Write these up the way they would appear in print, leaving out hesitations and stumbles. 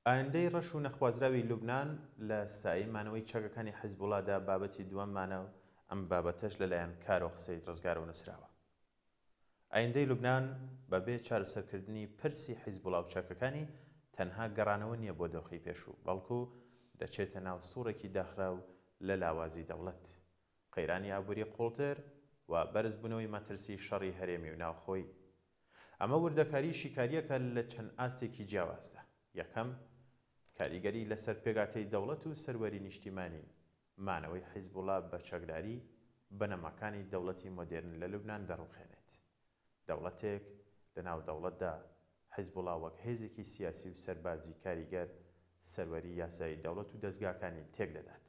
ئایندەی ڕەش و نەخوازراوی لوبنان لە سایەی مانەوەی چەکەکانی حیزبوڵادا بابەتی دووەممانە و ئەم بابەتەش لەلایەن کارۆخ سەید ڕزگارەوە نووسراوە. ئایندەی لوبنان بە بێ چارەسەرکردنی پرسی حیزبوڵا و چەکەکانی تەنها گەڕانەوە نییە بۆ دۆخی پێشوو، بەڵکو دەچێتە ناو سوڕێکی داخراو لە لاوازی دەوڵەت، قەیرانی ئابووری قوڵتر و بەرزبوونەوەی مەترسی شەڕی هەرێمی و ناوخۆیی. ئەمە وردەکاریی شیکارییەکە لە چەند ئاستێکی جیاوازدا. یەکەم، کاریگەری لەسەر پێکهاتەی دەوڵەت و سەروەری نیشتیمانی، مانەوەی حیزبوڵا بە چەکداری، بنەماکانی دەوڵەتی مۆدێرن لە لوبنان دەڕوخێنێت. دەوڵەتێک لەناو دەوڵەتدا، حیزبوڵا وەک هێزێکی سیاسی و سەربازی کاریگەر، سەروەری یاسایی دەوڵەت و دەزگاکانی تێکدەدات.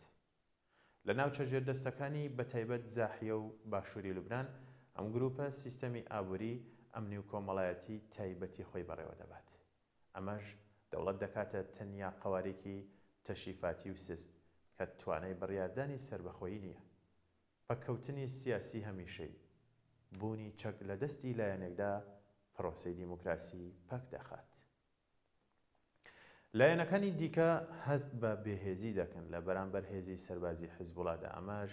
لە ناوچە ژێردەستەکانی بەتایبەت زاحیە و باشووری لوبنان، ئەم گرووپە سیستەمی ئابووری، ئەمنی و کۆمەڵایەتی تایبەتی خۆی بەڕێوەدەبات. ئەمەش دەوڵەت دەکاتە تەنیا قەوارێکی تەشریفاتی و سست کە توانای بڕیاردانی سەربەخۆی نییە. پەککەوتنی سیاسی هەمیشەیی، بوونی چەک لە دەستی لایەنێکدا پرۆسەی دیموکراسی پەک دەخات. لایەنەکانی دیکە هەست بە بێهێزی دەکەن لە بەرامبەر هێزی سەربازی حیزبوڵادا، ئەمەش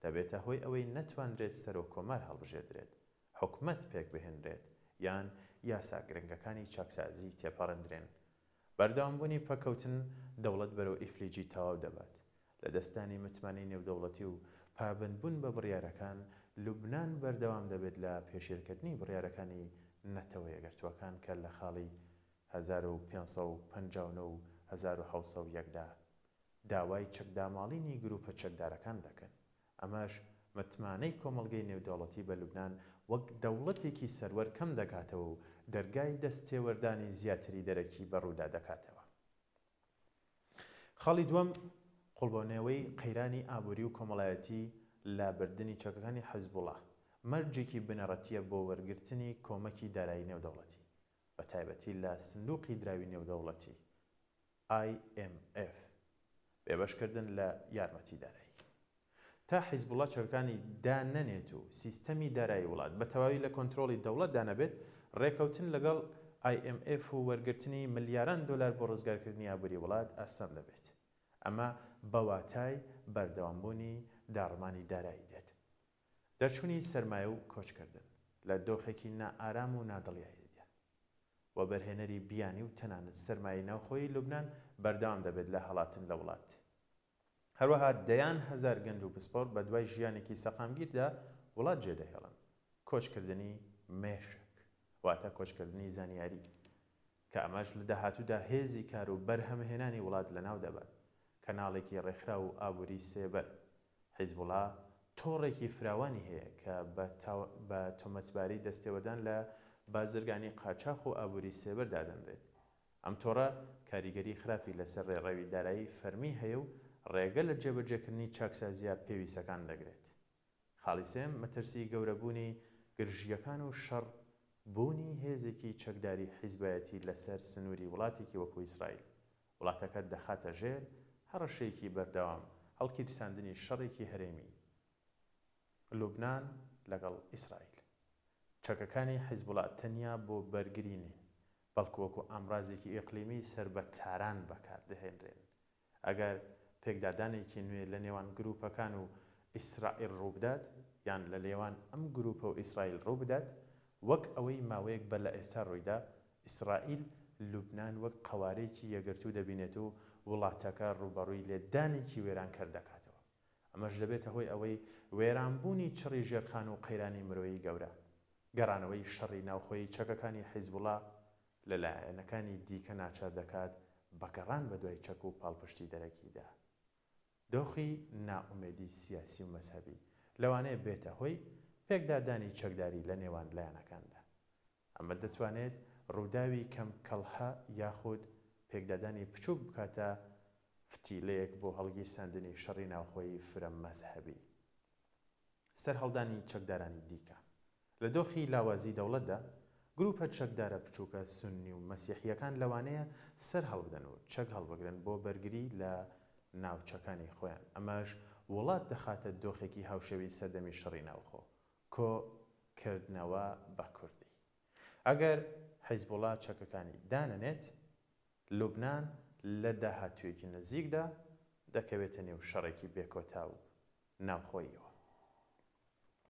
دەبێتە هۆی ئەوەی نەتوانرێت سەرۆک کۆمار هەڵبژێردرێت، حکومەت پێکبهێنرێت یان یاسا گرنگەکانی چاکسازی تێپەڕندرێن. بەردەوامبوونی پەککەوتن دەوڵەت بەرەو ئیفلیجی تەواو دەبات. لەدەستدانی متمانەی نێودەوڵەتی و پابەندبوون بە بڕیارەکان، لوبنان بەردەوام دەبێت لە پێشێلکردنی بڕیارەکانی نەتەوە یەکگرتووەکان کە لە خاڵی 1559 و 1701 دا داوای چەکداماڵینی گروپە چەکدارەکان دەکەن، ئەمەش متمانەی کۆمەڵگەی نێودەوڵەتی بە لوبنان وەک دەوڵەتێکی سەروەر کەم دەکاتەوە و دەرگای دەستتێوەردانی زیاتری دەرەکی بەڕوودا دەکاتەوە. خاڵی دووەم، قوڵبوونەوەی قەیرانی ئابووری و کۆمەڵایەتی، لابردنی چەکەکانی حیزبوڵا، مەرجێکی بنەڕەتییە بۆ وەرگرتنی کۆمەکی دارایی نێودەوڵەتی، بەتایبەتی لە سندوقی دراوی نێودەوڵەتی، IMF، بێبەشکردن لە یارمەتی دارایی. تا حیزبوڵا چەکەکانی دا نەنێت و سیستەمی دارایی وڵات بە تەواوی لە کۆنترۆڵی دەوڵەتدا نەبێت، ڕێکەوتن لەگەڵ IMF و وەرگرتنی ملیاران دۆلار بۆ ڕزگارکردنی ئابووری وڵات ئاستەم دەبێت. ئەمە بە واتای بەردەوامبوونی داڕمانی دارایی دێت. دەرچوونی سەرمایە و کۆچکردن لە دۆخێکی نائارام و نادڵیاییدا. وەبەرهێنەری بیانی و تەنانەت سەرمایەی ناوخۆیی لوبنان بەردەوام دەبێت لە هەڵاتن لە وڵات. هەروەها دەیان هەزار گەنج و پسپۆڕ بەدوای ژیانێکی سەقامگیردا وڵات جێدەهێڵن. کۆچکردنی مێشک، واتە کۆچکردنی زانیاری، کە ئەمەش لە داهاتوودا هێزی کار و بەرهەمهێنانی وڵات لەناو دەبات. کەناڵێکی ڕێکخراو و ئابووری سێبەر. حیزبوڵا تۆڕێکی فراوانی هەیە کە بە تۆمەتباری دەستێوەردان لە بازرگانی قاچاخ و ئابووری سێبەر دادەنرێت. ئەم تۆڕە کاریگەری خراپی لەسەر ڕێڕەوی دارایی فەرمی هەیە و ڕێگە لە جێبەجێکردنی چاکسازییە پێویستەکان دەگرێت. خاڵی سێیەم، مەترسی گەورەبوونی گرژییەکان و شەڕ، بوونی هێزێکی چەکداری حیزبایەتی لەسەر سنووری وڵاتێکی وەکو ئیسرائیل، وڵاتەکە دەخاتە ژێر هەڕەشەیەکی بەردەوام، هەڵگیرساندنی شەڕێکی هەرێمی لوبنان لەگەڵ ئیسرائیل. چەکەکانی حیزبوڵا تەنیا بۆ بەرگری نین، بەڵکو وەکو ئامرازێکی ئیقلیمی سەر بە تاران بەکاردەهێنرێن. ئەگەر پێکدادانێکی نوێ لە نێوان گروپەکان و ئیسرائیل ڕووبدات، یان لە نێوان ئەم گروپە و ئیسرائیل ڕووبدات، وەک ئەوەی ماوەیەک بەر لە ئێستا ڕوویدا، ئیسرائیل لوبنان وەک قەوارەیەکی یەکگرتوو دەبینێت و وڵاتەکە ڕووبەڕووی لێدانێکی وێرانکەر دەکاتەوە. ئەمەش دەبێتە هۆی ئەوەی وێرانبوونی چڕی ژێرخان و قەیرانی مرۆیی گەورە، گەڕانەوەی شەڕی ناوخۆیی چەکەکانی حیزبوڵا لە لایەنەکانی دیکە ناچار دەکات بە گەڕان بەدوای چەک و پاڵپشتی دەرەکیدا. دۆخی نائومێدی سیاسی و مەزهەبی لەوانەیە بێتە هۆی پێکدادانی چەکداری لە نێوان لایەنەکاندا. ئەمە دەتوانێت ڕووداوی کەم کەڵهە یاخود پێکدادانی بچووک بکاتە فتیلەیەک بۆ هەڵگیرساندنی شەڕی ناوخۆیی فرە مەزهەبی. سەرهەڵدانی چەکدارانی دیکە. لە دۆخی لاوازی دەوڵەتدا، گروپە چەکدارە بچووکە سوننی و مەسیحییەکان لەوانەیە سەر هەڵبدەن و چەک هەڵبگرن بۆ بەرگری لە ناوچەکانی خۆیان، ئەمەش وڵات دەخاتە دۆخێکی هاوشێوەی سەردەمی شەڕی ناوخۆ. کۆ کردنەوە بە کوردی. ئەگەر حیزبوڵا چەکەکانی دانەنێت، لوبنان لە داهاتوویەکی نزیکدا دەکەوێتە نێو شەڕێکی بێکۆتا و ناوخۆییەوە.